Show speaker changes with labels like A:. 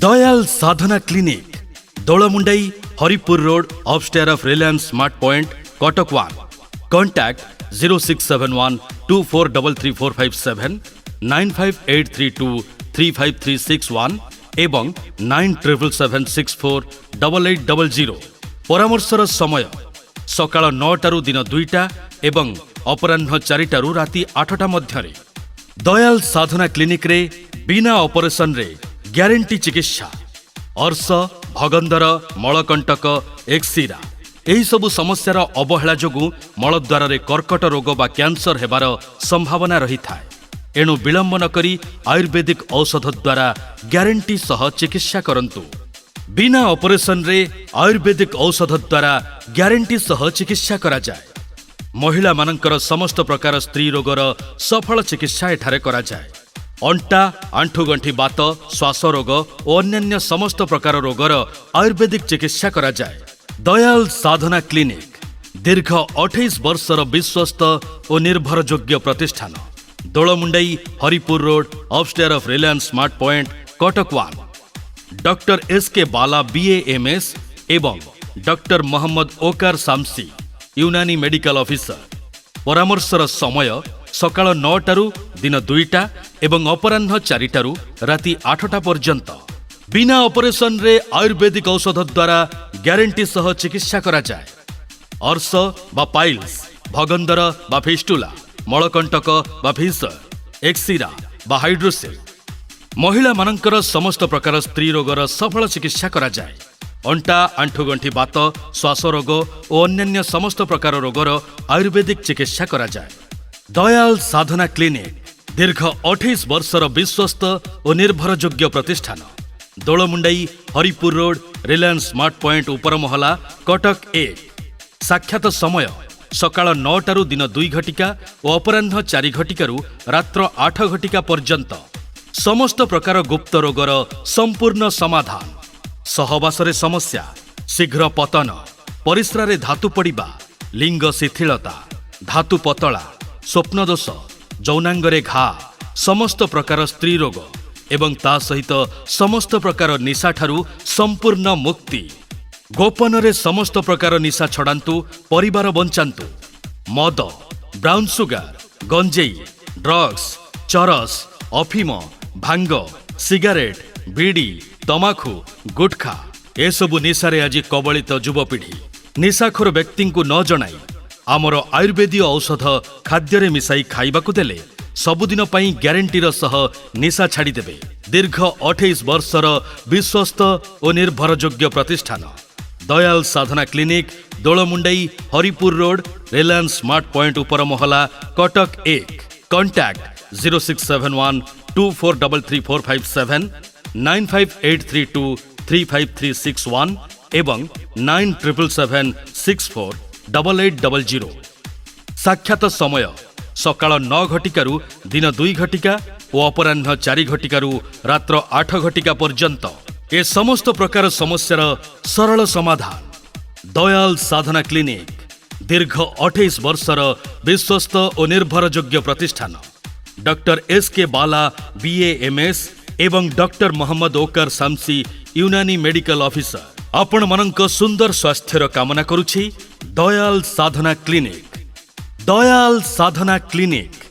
A: Dayal Sadhana clinic, Dolamundai, Haripur road, upstair of Reliance smart point, Cuttack 1। Contact 06712433457, 9583235361 ଏବଂ 9777648800। ପରାମର୍ଶର ସମୟ ସକାଳ 9ଟାରୁ ଦିନ 2ଟା ଏବଂ ଅପରାହ୍ନ 4ଟାରୁ ରାତି 8ଟା ମଧ୍ୟରେ। ଦୟାଲ ସାଧନା କ୍ଲିନିକ୍ରେ ବିନା ଅପରେସନରେ ଗ୍ୟାରେଣ୍ଟି ଚିକିତ୍ସା। ଅର୍ଶ, ଭଗନ୍ଦର, ମଳକଣ୍ଟକ, ଏକ୍ସିରା ଏହିସବୁ ସମସ୍ୟାର ଅବହେଳା ଯୋଗୁଁ ମଳଦ୍ୱାରରେ କର୍କଟ ରୋଗ ବା କ୍ୟାନ୍ସର ହେବାର ସମ୍ଭାବନା ରହିଥାଏ। ଏଣୁ ବିଳମ୍ବ ନ କରି ଆୟୁର୍ବେଦିକ ଔଷଧ ଦ୍ୱାରା ଗ୍ୟାରେଣ୍ଟି ସହ ଚିକିତ୍ସା କରନ୍ତୁ। ବିନା ଅପରେସନରେ ଆୟୁର୍ବେଦିକ ଔଷଧ ଦ୍ୱାରା ଗ୍ୟାରେଣ୍ଟି ସହ ଚିକିତ୍ସା କରାଯାଏ। ମହିଳାମାନଙ୍କର ସମସ୍ତ ପ୍ରକାର ସ୍ତ୍ରୀ ରୋଗର ସଫଳ ଚିକିତ୍ସା ଏଠାରେ କରାଯାଏ। ଅଣ୍ଟା, ଆଣ୍ଠୁଗଣ୍ଠି ବାତ, ଶ୍ୱାସ ରୋଗ ଓ ଅନ୍ୟାନ୍ୟ ସମସ୍ତ ପ୍ରକାର ରୋଗର ଆୟୁର୍ବେଦିକ ଚିକିତ୍ସା କରାଯାଏ। ଦୟାଲ ସାଧନା କ୍ଲିନିକ୍, ଦୀର୍ଘ 28 ବର୍ଷର ବିଶ୍ୱସ୍ତ ଓ ନିର୍ଭରଯୋଗ୍ୟ ପ୍ରତିଷ୍ଠାନ। Dolamundai, Haripur road, upstair of Reliance smart point, Cuttack 1। Doctor S K Bala, BAMS ଏବଂ doctor Mohammad Okar Samsi, Unani medical officer. ପରାମର୍ଶର ସମୟ ସକାଳ 9ଟାରୁ ଦିନ 2ଟା ଏବଂ ଅପରାହ୍ନ 4ଟାରୁ ରାତି 8ଟା ପର୍ଯ୍ୟନ୍ତ। ବିନା ଅପରେସନରେ ଆୟୁର୍ବେଦିକ ଔଷଧ ଦ୍ୱାରା ଗ୍ୟାରେଣ୍ଟି ସହ ଚିକିତ୍ସା କରାଯାଏ। ଅର୍ଶ ବା ପାଇଲ୍ସ, ଭଗନ୍ଦର ବା ଫିଷ୍ଟୁଲା, ମଳକଣ୍ଟକ ବା ଫିସର, ଏକ୍ସିରା ବା ହାଇଡ୍ରୋସିଲ୍, ମହିଳାମାନଙ୍କର ସମସ୍ତ ପ୍ରକାର ସ୍ତ୍ରୀ ରୋଗର ସଫଳ ଚିକିତ୍ସା କରାଯାଏ। ଅଣ୍ଟା, ଆଣ୍ଠୁଗଣ୍ଠି ବାତ, ଶ୍ୱାସ ରୋଗ ଓ ଅନ୍ୟାନ୍ୟ ସମସ୍ତ ପ୍ରକାର ରୋଗର ଆୟୁର୍ବେଦିକ ଚିକିତ୍ସା କରାଯାଏ। ଦୟାଲ ସାଧନା କ୍ଲିନିକ୍, ଦୀର୍ଘ 28 ବର୍ଷର ବିଶ୍ୱସ୍ତ ଓ ନିର୍ଭରଯୋଗ୍ୟ ପ୍ରତିଷ୍ଠାନ। Dolamundai, Haripur road, Reliance smart point ଉପର ମହଲା, କଟକ 1। ସାକ୍ଷାତ ସମୟ ସକାଳ 9ଟାରୁ ଦିନ 2 ଘଟିକା ଓ ଅପରାହ୍ନ 4 ଘଟିକାରୁ ରାତ୍ର 8 ଘଟିକା ପର୍ଯ୍ୟନ୍ତ। ସମସ୍ତ ପ୍ରକାର ଗୁପ୍ତ ରୋଗର ସମ୍ପୂର୍ଣ୍ଣ ସମାଧାନ। ସହବାସରେ ସମସ୍ୟା, ଶୀଘ୍ର ପତନ, ପରିସ୍ରାରେ ଧାତୁ ପଡ଼ିବା, ଲିଙ୍ଗ ଶିଥିଳତା, ଧାତୁ ପତଳା, ସ୍ୱପ୍ନଦୋଷ, ଯୌନାଙ୍ଗରେ ଘା, ସମସ୍ତ ପ୍ରକାର ସ୍ତ୍ରୀ ରୋଗ ଏବଂ ତା ସହିତ ସମସ୍ତ ପ୍ରକାର ନିଶାଠାରୁ ସମ୍ପୂର୍ଣ୍ଣ ମୁକ୍ତି। ଗୋପନରେ ସମସ୍ତ ପ୍ରକାର ନିଶା ଛଡ଼ାନ୍ତୁ, ପରିବାର ବଞ୍ଚାନ୍ତୁ। ମଦ, ବ୍ରାଉନ୍ ସୁଗାର, ଗଞ୍ଜେଇ, ଡ୍ରଗ୍ସ, ଚରସ, ଅଫିମ, ଭାଙ୍ଗ, ସିଗାରେଟ, ବିଡ଼ି, ତମାଖୁ, ଗୁଟଖା ଏସବୁ ନିଶାରେ ଆଜି କବଳିତ ଯୁବପିଢ଼ି। ନିଶାଖୋର ବ୍ୟକ୍ତିଙ୍କୁ ନ ଜଣାଇ ଆମର ଆୟୁର୍ବେଦୀୟ ଔଷଧ ଖାଦ୍ୟରେ ମିଶାଇ ଖାଇବାକୁ ଦେଲେ ସବୁଦିନ ପାଇଁ ଗ୍ୟାରେଣ୍ଟିର ସହ ନିଶା ଛାଡ଼ିଦେବେ। ଦୀର୍ଘ 28 ବର୍ଷର ବିଶ୍ୱସ୍ତ ଓ ନିର୍ଭରଯୋଗ୍ୟ ପ୍ରତିଷ୍ଠାନ ଦୟାଲ ସାଧନା clinic, Dolamundai, Haripur road, Reliance smart point ଉପର ମହଲା, କଟକ 1। Contact 06712433457, 9583235361 ଏବଂ 9777648800। ସାକ୍ଷାତ ସମୟ ସକାଳ 9 ଘଟିକାରୁ ଦିନ 2 ଘଟିକା ଓ ଅପରାହ୍ନ 4 ଘଟିକାରୁ ରାତ୍ର 8 ଘଟିକା ପର୍ଯ୍ୟନ୍ତ। ଏ ସମସ୍ତ ପ୍ରକାର ସମସ୍ୟାର ସରଳ ସମାଧାନ ଦୟାଲ ସାଧନା କ୍ଲିନିକ୍, ଦୀର୍ଘ 28 ବର୍ଷର ବିଶ୍ୱସ୍ତ ଓ ନିର୍ଭରଯୋଗ୍ୟ ପ୍ରତିଷ୍ଠାନ। Doctor S K Bala, BAMS ଏବଂ doctor Mohammad Okar Samsi, Unani medical officer. ଆପଣମାନଙ୍କ ସୁନ୍ଦର ସ୍ୱାସ୍ଥ୍ୟର କାମନା କରୁଛି ଦୟାଲ ସାଧନା କ୍ଲିନିକ୍। ଦୟାଲ ସାଧନା କ୍ଲିନିକ୍।